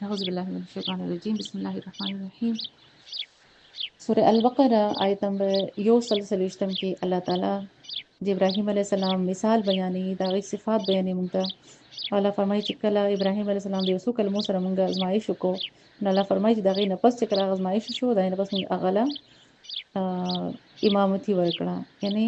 اعوذ بالله من الشیطان الرجیم، بسم الله الرحمن الرحیم. سوره البقره آیت نمبر 140 کې الله تعالی د ابراهیم علیه السلام مثال بیانوي، د هغې صفات بیانوي موږ ته. الله فرمایي چې کله ابراهیم علیه السلام د یو څو کلمو سره موږ ازمایش وکړو، نو الله فرمایي چې د هغې نه پس چې کله هغه ازمایش شو، د هغې نه پس موږ هغه له امامتي ورکړه، یعنی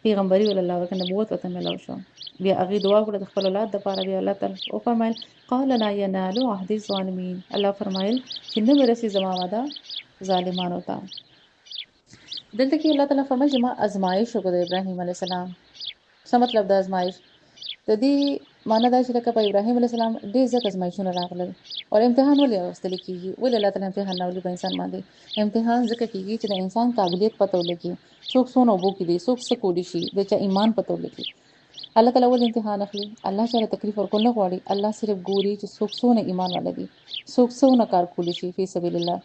پیغمبري ول الله ورکړه، نبوت ورته ملاو شو. بیا هغې دعا وکړه د خپل اولاد دپاره. بیا الله تعالی وفرمایل قال لا ینال عهد الظالمین. الله فرمایل چې نه به رسي زما وعده ظالمانو ته. دلته کې الله تعالی فرمایي چې ما ازمایش وکړ د ابراهیم علیه السلام. څه مطلب د ازمایش؟ د دې معنی دا چې لکه په ابراهیم علیه السلام ډېر زیات ازمایښونه راغلل. او امتحان ولې اخیستل کېږي؟ ولې الله تعالی امتحان راولي په انسان باندې؟ امتحان ځکه کېږي چې د انسان قابلیت پته ولګي، څوک څونه اوبو کې دی، څوک څه کولی شي، د چا ایمان پته ولګي. الله تعالی ولې امتحان اخلي؟ الله چاله تکلیف ورکول نه غواړي. الله صرف ګوري چې څوک څونه ایمان والا دي، څوک څونه کار کولی شي فی سبیل الله،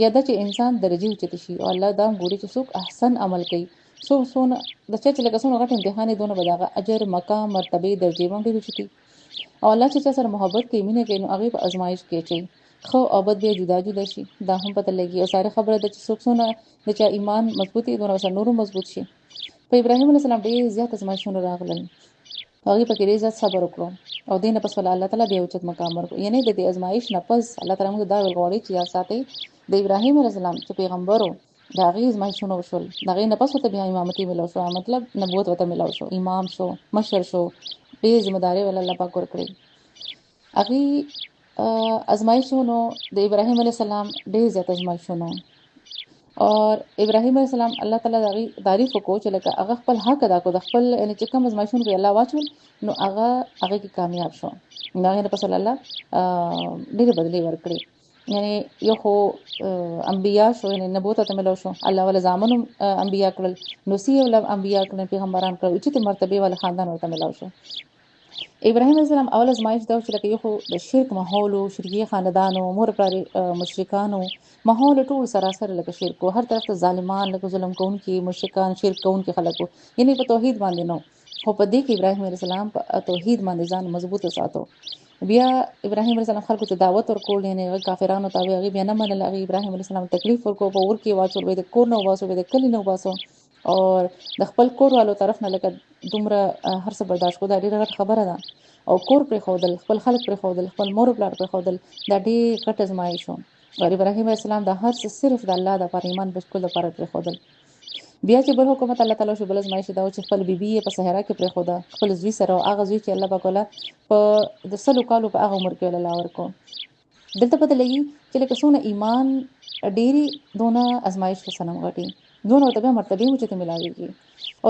یا دا چې انسان درجه اوچتې شي. او الله دا هم ګوري چې څوک احسن عمل کوي، څوک څونه د چا چې لکه څونه غټ امتحان دی، دونه به د هغه اجر، مقام، مرتبې، درجې به هم ډېرې اوچتې. او الله چې چا سره محبت کوي، مینه کوي، نو هغې په ازمایش کې اچوي. ښه او بد بیا جدا جدا شي، دا هم پته لګي. او ساره خبره ده چې څوک څونه د چا ایمان مضبوط وي، دونه به سره نور هم مضبوط شي. په ابراهیم علیه السلام ډېر زیات ازمایښونه راغلل، هغې پکې ډېر زیات صبر وکړو او دې نه پس ولا الله تعالی بیا اوچت مقام ورکړو. یعنی د دې ازمایش نه پس الله تعالی موږ دا ویل غواړي چې یاد ساتئ د ابراهیم علیه السلام چې پیغمبرو د هغې ازمایښونه وشول، د هغې نه پس ورته بیا امامتي ملاو شو، مطلب نبوت ورته ملاو شو، امام شو، مشر شو، ډېر ذمه داري ول الله پاک ورکړې. هغې ازمایښونو د ابراهیم علیه السلام ډېر زیات ازمایښونه. او ابراهیم علیه السلام الله تعالی د هغې تعریف وکړو چې لکه هغه خپل حق ادا کړو، د خپل یعنی چې کوم ازمایښونه پرې الله واچول، نو هغه هغې کې کامیاب شو. د هغې نه پس الله ډېرې بدلې ورکړې. یعنی یو خو انبیا شو، یعنی نبوت ته ملو شو، الله ولا زامن انبیا کړل، نو سی ولا انبیا کړل، پیغمبران کړل، اوچته مرتبه ولا خاندان ورته ملاو شو. ابراهیم علیه السلام اول ازمایش دا چې لکه یو خو د شرک ماحول و، شرکي خاندانو، مور پلار مشرکانو ماحول ټول سراسر لکه شرک و، هر طرف ته ظالمان، لکه ظلم کوونکي، مشرکان، شرک کوونکي خلک وو، یعنی په توحید باندې نو. خو په دې کې ابراهیم علیه السلام په توحید باندې ځان مضبوط وساتو. بیا ابراهیم علیه السلام خلکو ته دعوت ورکول، یعنی هغه کافرانو ته هغې بیا نه منل، هغې ابراهیم علیه السلام تکلیف ورکو، په اور کې واچول، به د کور نه وباسو، به د کلي نه وباسو، او د خپل کور والو طرف نه لکه دومره هر څه برداشت کو، دا ډېره غټه خبره ده. او کور پرېښودل، خپل خلک پرېښودل، خپل مور پلار پرېښودل، دا ډېر غټ ازمایش و. او ابراهیم علیه السلام دا هر څه صرف د الله دپاره، ایمان بشکل دپاره پرېښودل. بیا چې بل حکومت الله تعالی شو، بل ازمایش دا و چې خپل بیبي یې په صحرا کې پرېښوده خپل زوی سره، او هغه زوی چې الله پاک وله په د 100 کالو په هغه عمر کې الله ورکو. دلته پته لګي چې لکه څونه ایمان ډېری، دونه ازمایش سره غټي، دونه ورته بیا مرتبې اوچتې ملاویږي. او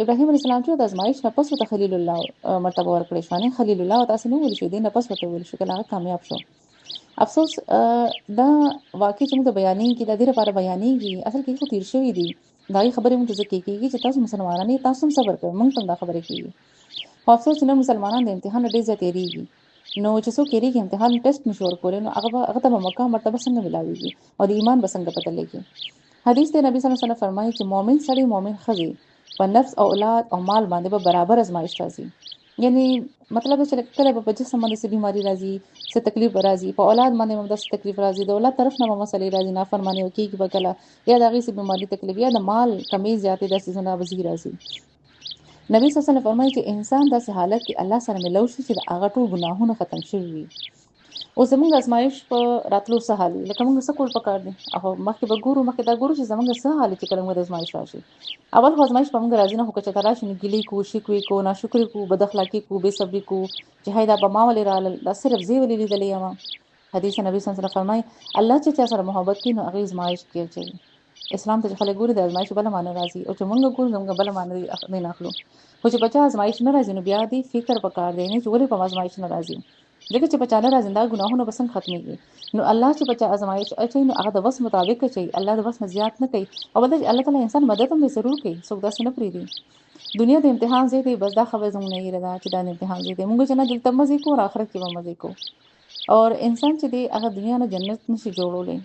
ابراهیم علیه السلام چې د ازمایش نه پس ورته خلیل الله مرتبه ورکړې شو، نه خلیل الله تاسو نه ویل شو، دې نه پس ورته ویل شو کله هغه کامیاب شو. افسوس دا واقع چې موږ ته بیانېږي، دا دې لپاره بیانېږي، اصل کې خو تیر شوي دي. دا غي خبرې موږ ته ځکه کېږي چې تاسو مسلمانان یې، تاسو هم صبر کوئ، موږ ته هم دا خبرې کېږي. خو افسوس چې نن مسلمانان د امتحان نه ډېر زیات تېرېږي، نو چې څوک تېرېږي امتحان ټیسټ نشي ورکولی، نو هغه به هغه ته به مقام مرتبه څنګه ملاویږي او د ایمان به څنګه پته لګي؟ حدیث دی، نبی صلی الله علیه وسلم فرمایي چې مؤمن سړی، مؤمن ښځې په نفس او اولاد او مال باندې به برابر ازمایش راځي. یعنی مطلب چې کله به په جسم باندې څه بیماری راځي، څه تکلیف به راځي، په اولاد باندې هم داسې تکلیف راځي، د اولاد طرف نه به مسلې راځي، نافرماني کېږي به کله، یا د هغې څه بیماری تکلیف، یا د مال کمی زیاتې، داسې څیزونه به ځي راځي. نبی صلی الله علیه وسلم فرمایي چې انسان داسې حالت کې الله سره ملو شي چې د هغه ټول ګناهونه ختم شوي وي. اوس زمونږ ازمایش په راتلو څه حال وي، لکه مونږ څه کول پکار دي؟ او مخکې به ګورو، مخکې دا ګورو چې زمونږ څه حال چې کله موږ د ازمایش راشي. اول خو ازمایش په مونږ راځي نه، خو که چېرته راشي نو ګیلې کوو، شکوې کوو، ناشکري کوو، بد اخلاقي کوو، بې صبري کوو چې هی دا به ما ولې رالل، دا صرف زه ولې لیدلې یم. حدیث نبی صلی الله علیه وسلم فرمایي الله چې چا سره محبت کوي نو هغې ازمایش کې اچوي. اسلام ته چې خلک ګوري د ازمایش بله معنی راځي، او چې مونږ ګورو زمونږ بله معنی دی نه اخلو. خو چې په چا ازمایش نه راځي نو بیا دې فکر پکار دی نه چې ولې په ما ازمایش نه راځي، ځکه چې په چا نه راځي دا ګناهونه به څنګه ختمېږي؟ نو الله چې په چا ازمایش اچوي نو هغه د وس مطابق اچوي، الله د وس نه زیات نه کوي. او بل چې الله تعالی انسان مدد هم ضرور کوي، څوک داسې نه پرېږدي. دنیا د امتحان ځای دی، بس دا خبره زموږ نه هېره ده چې دا د امتحان ځای دی. موږ چې نه دلته مزې کوو، آخرت کې به مزې کوو. او انسان چې دی هغه دنیا نه جنت نشي جوړولی.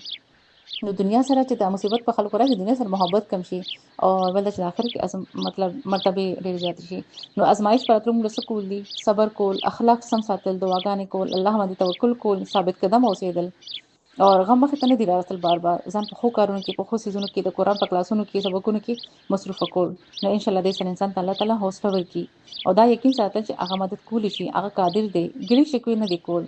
نو دنیا سره چې د مصیبت په خلکو راشي، دنیا سره محبت کم شي او بل چې د آخرت کې ازم مطلب مرتبه ډېر زیات شي. نو ازمایش پر راتلو موږ څه کول دي؟ صبر کول، اخلاق سم ساتل، دعاګانې کول، الله باندې توکل کول، ثابت قدم اوسېدل او غم مخې ته نه دي راوستل، بار بار ځان په ښو کارونو کې، په ښو څیزونو کې، د قرآن په کلاسونو کې، سبقونو کې مصروف کول. نو ان شاء الله دې سره انسان ته الله تعالی حوصله ورکړي او دا یقین ساتل چې هغه مدد کولی شي، هغه قادر دی، ګیلې شکوې نه دی کول.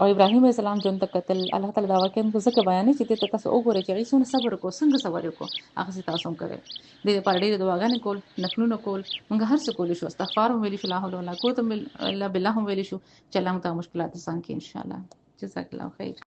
او ابراهيم عليه السلام ژوند ته کتل، الله تعالی دا واقعا موږ ځکه بیانوي چې دې ته تاسو وګورئ چې هغوی څومره صبر وکړو، څنګه صبر یې وکړو، هغسې تاسو هم کوئ. دې لپاره ډېرې دعاګانې کول، نفلونه کول، موږ هر څه کولی شو، استغفار هم ویلی شو، لا حول ولا قوت الا بالله هم ویلی شو چې الله موږ ته مشکلات اسان کړي ان شاء الله. جزاک الله خیر.